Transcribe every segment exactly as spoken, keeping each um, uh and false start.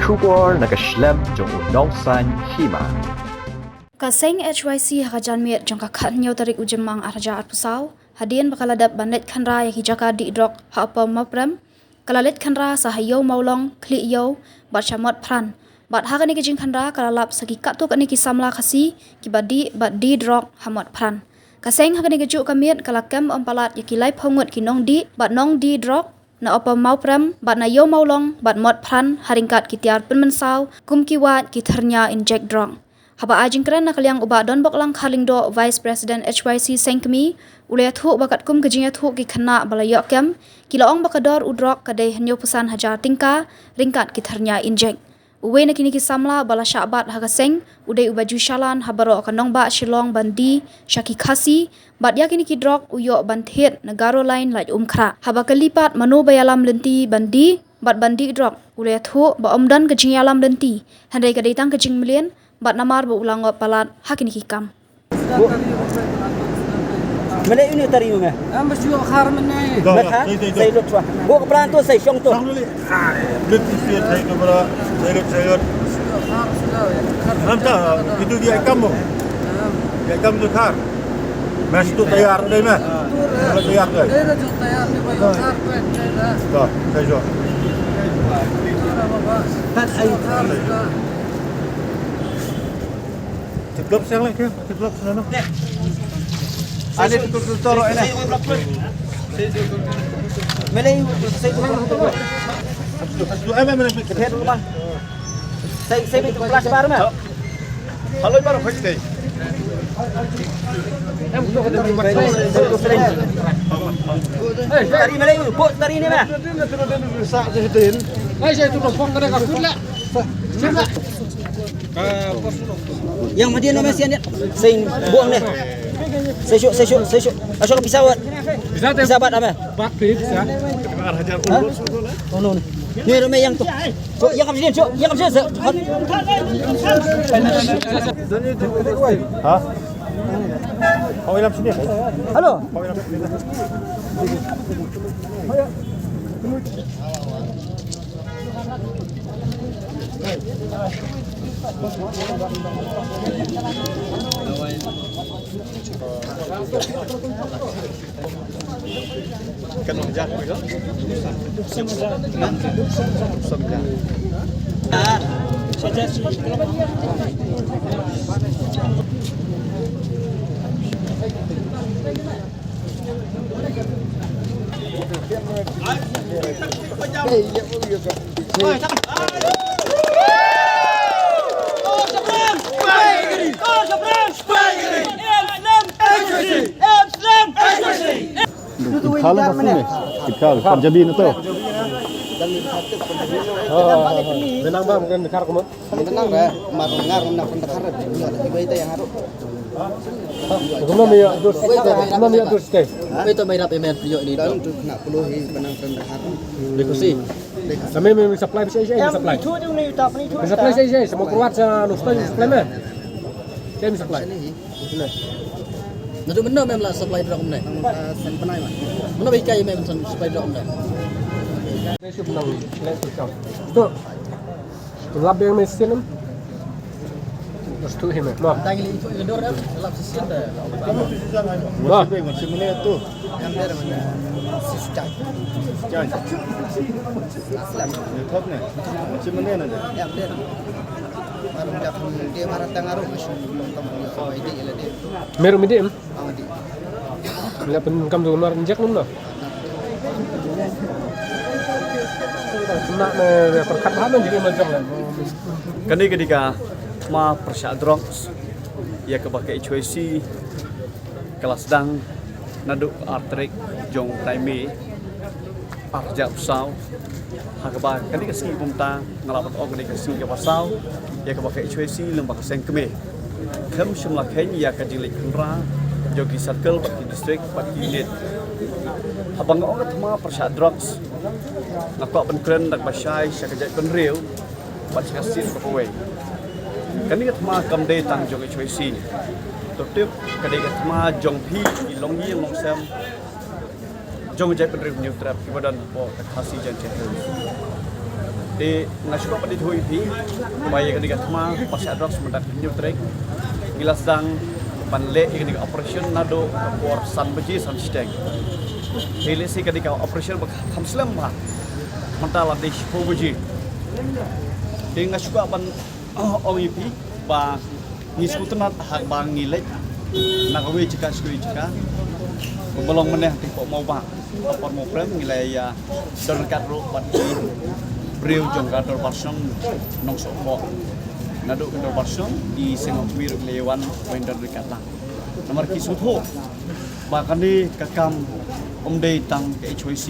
Khubor na ka shlem jong u nongsaiñ hima. Ka seng H Y C ha ka janmiet jong ka khathynñiew tarik u Jymmang arhajar arphew saw, hadien ba ka la dep ban leit khynra ïa ki jaka dih drok ha Upper Mawprem, ka la leit khynra sa ha Ïew Mawlong, Khlieh Ïew, bad sha Mot Phran. Bad ha kane ka jingkhynra ka la lap sa ki katto katne ki samla Khasi kiba dih bad die drok ha Mot Phran. Ka seng ha kane kajuh ka miet ka la kem ym palat ïa ki laiphew ngut ki nongdih bad nongdie drok na Upper Mawprem bad na Ïew Mawlong bad Mot Phran ha ryngkat ki tiar pynmynsaw kum ki wad ki thyrnia injek drok. Haba ai jingkren na ka liang u Bah Donboklang Kharlyngdoh, Vice President H Y C Sengkmie, u la ïathuh ba katkum ka jingïathuh ki khynnah ba la ïoh kem, ki la ong ba ka dor u drok ka dei hynñiewphew san hajar tyngka ryngkat ki thyrnia injek. Uwei na kine ki samla ba la shah bat ha ka seng u dei u Bah Ju Shalan ha baroh ka nongbah Shillong ban die sha ki Khasi, bad ïa kine ki drok u ïoh ban thied na Garo Line Laitumkhrah. Haba kylli pat mano ba ïalam lynti ban die bad ban dih drok, u la ïathuh ba ym don ka jingïalam lynti, hynrei ka dei tang ka jingmlien bad namar ba u la ngop palat ha kine ki kam. Me leh uni u tari me. Em, ba shu khar mynne. Me kha, sai lut chwa. Go ka plan to, sai shong to. Lut ti sai, sai to bra, sai lut, sai lut. Khar shu la, khar. Anta, itu dia kamu. Em. Dia kamu tu khar. Mas tu tayar deh me. Tayar deh. Deh tu tayar ni, ba khar tu, deh dah. Dah, sai jom. Khar shu la. Develop siang lagi, develop sana. Ada tu tu tu roh ini. Melai, saya tu tu tu. Tu em em em. Saya saya tu kelas baru mah. Halo baru first day. Tari Melai, bu tari ni mah. Hai, saya tu nombor kena kasut lah. Yang madian nama sian dia? Saya buang deh. Saya syuk, saya syuk, saya syuk. Asal bisa buat. Bisa deh. Bisa buat apa? Buat deh, bisa. Hah? Oh, no, no. Ni rumah yang tu. Syuk, yang kamu sini, syuk, yang kamu sini. Ha? Halo. Benang ba mungkin dekat kamu. Benang re, mar ngar na pyndekhar re, iba ita yang haru. Kumno me ïa dus, kumno me ïa dus te? Ito mai rap emen pyo ni. Dan tu kena puluh hi benang pyndekhar. Bekusi. Kami me supply bisi ai supply. Me supply sai sai, semua keluar sa nusta supply me. Sai me supply. Nadu menno mem la supply drok ne. Sen penai ma. Menno bikai mem supply drok ne. Stop. Lap yang mesin em. Terus tu him em. Tang li itu dor em, lap sesin dah. Wah. Masih mana tu? Yang dia mana? Sis Chai. Chai. Aslam. Ni top ni. Masih mana nanti? Yang dia. Baru dah dia marah tang arung masih belum tahu dia apa ide dia. Meru midi em. Nga pyn kam tu nar injek num na. Na me perkat ha me jing ma jong. Kane ka dei ka thma pyrshah drugs ïa kaba ka H Y C ka la sdang naduh ar tarik jong u bnai May. Ar hajar arphew saw. Ha kaba kane ka sngi kumta nga la ban ong kane ka sngi kaba saw ïa kaba ka H Y C lem bad ka seng kmie. Khlem shym la kheiñ ïa ka jingleit khynra jong ki circle bad ki district bad ki unit. Haba nga ong ka thma pyrshah drugs, nga kwah ban kren da kaba shai sha ka jaitbynriew bad sha ka state kaba wei. Kane ka thma kam dei tang jong H Y C. To tip ka dei ka thma jong phi ki longïing longsem jong jaitbynriew Hynñiewtrep kiba don hapoh ka Khasi Jaintia Hills. Te nga shu kwah ban ïathuh ïa phi ba ïa kane ka thma ba shah drugs mynta ka hynñiew tarik ngi la sdang ban leh ïa kane ka operation naduh ka por san baje san shiteng. Te lehse kane ka operation ba kham slem bha mynta la dei shiphew baje. Te nga shu kwah ban ong ïa phi ba ngi sngewtynnat haba ngi leit na kawei jaka sha kawei jaka. Kumba long mynne hangtei hapoh Mawbah, hapoh Mawprem ngi la ïa don ryngkat ruh bad ki briew jong ka Dorbar Shnong Nongsohkhoh. Naduh ka Dorbar Shnong ki seng longkmie ruh ki la ïa wan ban don ryngkat lang. Namar ki sngewthuh ba kane ka kam ym dei tang ka H Y C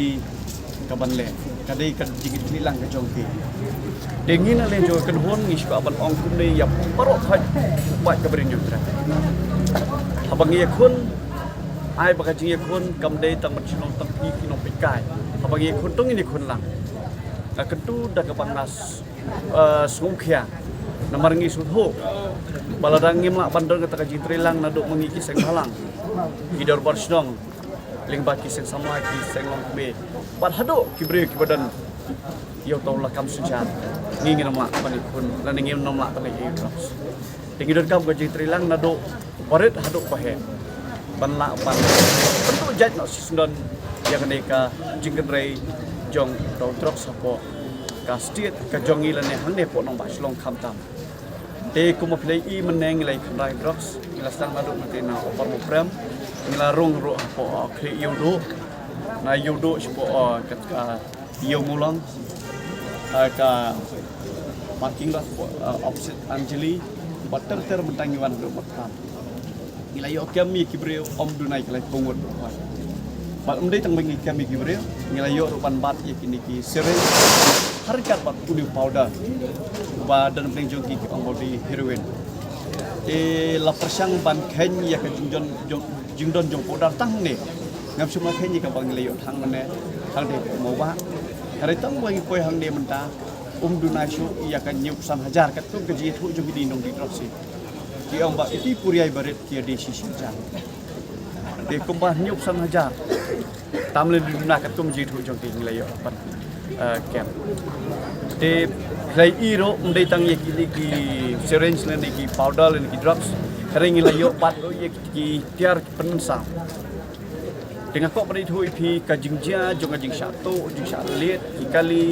ka ban leh, ka dei ka jingkitkhlieh lang ka jong ki. Te ngi na liang jong ka kynhun ngi shu kwah ban ong kumne ïa baroh khoit paid ka Barim Niamtrep. Haba ngi ïakhun, ai ba ka jingïakhun kam dei tang ban shu long tang phi ki nongpeitkai. Haba ngi ïakhun to ngin ïakhun lang. Nga kyntu da kaba nga s- eh, sngewkhia. Namar ngi sngewthuh ba lada ngim lah ban don kata ka jingtreilang naduh ma ngi ki seng bhalang, ki dorbar shnong, lyngba ki seng samla, ki seng longkmie, bad haduh ki briew kiba don ïa uto u lakam synshar, ngi ngin ym lah ban ïakhun lane ngin ym lah ban ïa drugs. Te ngi donkam ka jingtreilang naduh barit haduh baheh ban lah ban pynduh jait noh shisyndon ïa kane ka jingkynrei jong uto u drugs hapoh ka state ka jong ngi lane hangne hapoh nongbah Shillong khamtam. Te kumba phi la ïohi mynne ngi la ïa kynrei drugs, ngi la sdang naduh mynta na Upper Mawprem, ngi la rung ruh hapoh, uh, Khlieh Ïewduh, na Ïewduh shapoh, uh, ka, ka Ïew Mawlong, uh, ka parking lot hapoh, uh, opposite Anjali, bad ter ter mynta ngi wan haduh Mawkyrwat. Ngi la ïoh kem ïa ki briew ym duna ki laiphew ngut. Bad ym dei tang ba ngi kem ïa ki briew, ngi la ïoh ruh ban bat ïa kine ki syringe ha ryngkat bad une u powder ba don pdeng jong ki, ki ong ba u dei heroin. Te la pyrshang ban kheiñ ïa ka jingdon jong, jingdon jong powder tang hangne. Ngam shym la kheiñ ïa kaba ngi la ïoh tang hangne, tang dei Mawbah. Hynrei tang ba ngi poi hangne mynta, ym duna shuh ïa ka hynñiewphew san hajar katkum ka jingïathuh jong kine ki nongdie drugs hi. Ki ong ba iti puriai barit ki ïa die shisha jar. Te kumba hynñiewphew san hajar. Tam lei duna katkum jingïathuh jong ki ngi la ïoh ban, eh, kem. Te phi la ïohi ruh ym dei tang ïa kine ki syringe lane ki powder lane ki drugs. Hynrei ngi la ïoh bat ruh ïa ki tiar ki pynmynsaw. Te nga kwah ban ïathuh ïa phi ka jingjia jong ka jingshah tuh, jingshah liet, ki kali.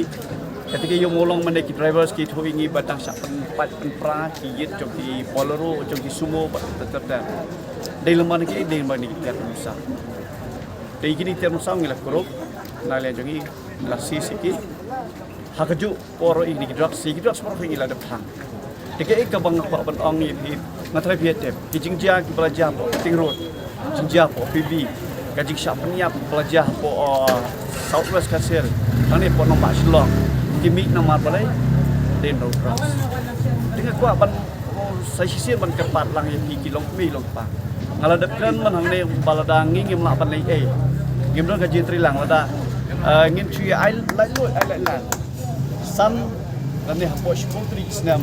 Kata ka ïoh mawlong mynne ki drivers ki ïathuh ïa ngi ba tang shah pynpait pynpra ki ïit jong ki Bolero, jong ki Sumo, bad ter ter ter. Dei lem bad ki, dei lem bad ki tiar pynmynsaw. Te ïa kine ki tiar pynmynsaw ngi la kurup na liang jong ngi, ngi la seize ïa ki. Ha kajuh por ïa kine ki drugs, ïa ki drugs por ïa ngi la dep thang. Te kaei kaba nga kwah ban ong ïa phi, nga tharai phi tip ki jingjia kiba la jia hapoh Ting Road, jingjia hapoh P B, ka jingshah pynïap ba la jia hapoh, uh, South West Khasi Hills, hangne hapoh nongbah Shillong, ki mih namar balei? Dei na u drugs. Te nga kwah ban, oh, sa shisien ban kyrpad lang ïa phi ki longkmie longkpa. Nga la dep kren man hangne ba lada ngi ngim lah ban leh ei, ngim don ka jingtreilang lada, eh, ngin shu ïa ai laitluid ai laitlang. San lane hapoh shiphew tarik snem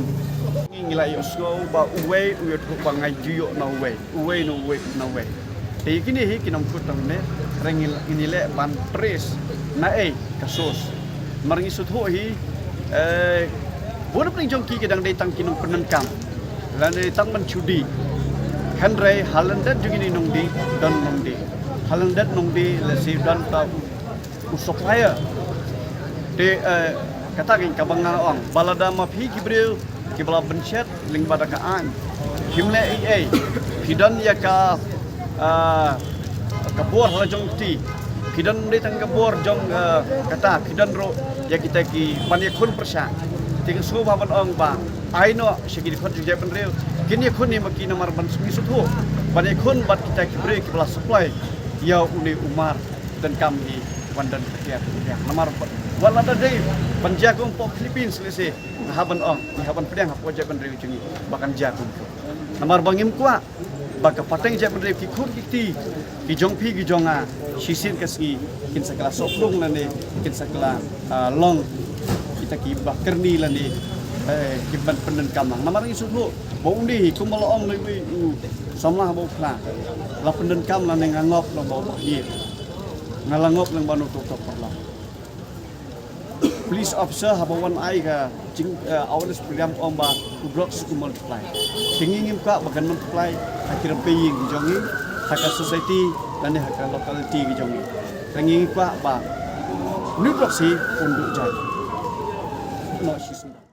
ngi, ngi la ïohsngew ba uwei u ïathuh ba nga ju ïoh na uwei, uwei na uwei na uwei. Te ïa kine hi ki nongkut tang ne, hynrei ngi, ngi leh ban trace na ei ka source. Namar ngi sngewthuh hi, eh, bun na pdeng jong ki ki dang dei tang ki nongpyndonkam lane tang ban shu die. Hynrei ha lyndet jong kine nongdie don nongdie, ha lyndet nongdie lehse don ta u supplier. Te, eh, kata keiñ kaba nga ong ba lada ma phi ki briew kiba la bynshet lyngba da ka aiñ, phim leh ei ei, phi don ïa ka, eh, ka bor ha la jong kti, phi don dei tang ka bor jong, eh, kata, phi don ruh ïa kita ki ban ïakhun pyrshah. Te nga sngewbha ban ong ba ai noh sha ki dkhot jong jaitbynriew kin ïakhun ïa ma ki namar ban sngewthuh ban ïakhun bad kita ki briew kiba la supply ïa une u mar donkam hi ban don ka tiar ka tiar. Namar wat lada dei ban jia kum hapoh Philippines lehse, nga hap ban ong, nga hap ban pdiang hapoh jaitbynriew jong ngi ba kan jia kumto. Namar ba ngim kwah ba ka pateng jaitbynriew, ki khun ki kti ki jong phi ki jong nga, shisien ka sngi kin sa kylla sohpdung lane kin sa kylla, ah, long kita kiba kyrni lane, eh, kiban pyndonkam lang. Namar ngi sngewthuh ba une hi kumba la ong lei u samla ba u phla, la pyndonkam lane nga ngop lang ba u bah ïa, nga la ngop lang ba u tok tok paralok. Police officer haba wan ai ka jing, eh, awareness program ong ba u drug shu multiply. Te ngi ngim kwah ba kan multiply ha ki rympei ïing ki jong ngi, ha ka society lane ha ka locality ki jong ngi. Te ngi kwah ba u drug shi un duh jai. No, shi sum.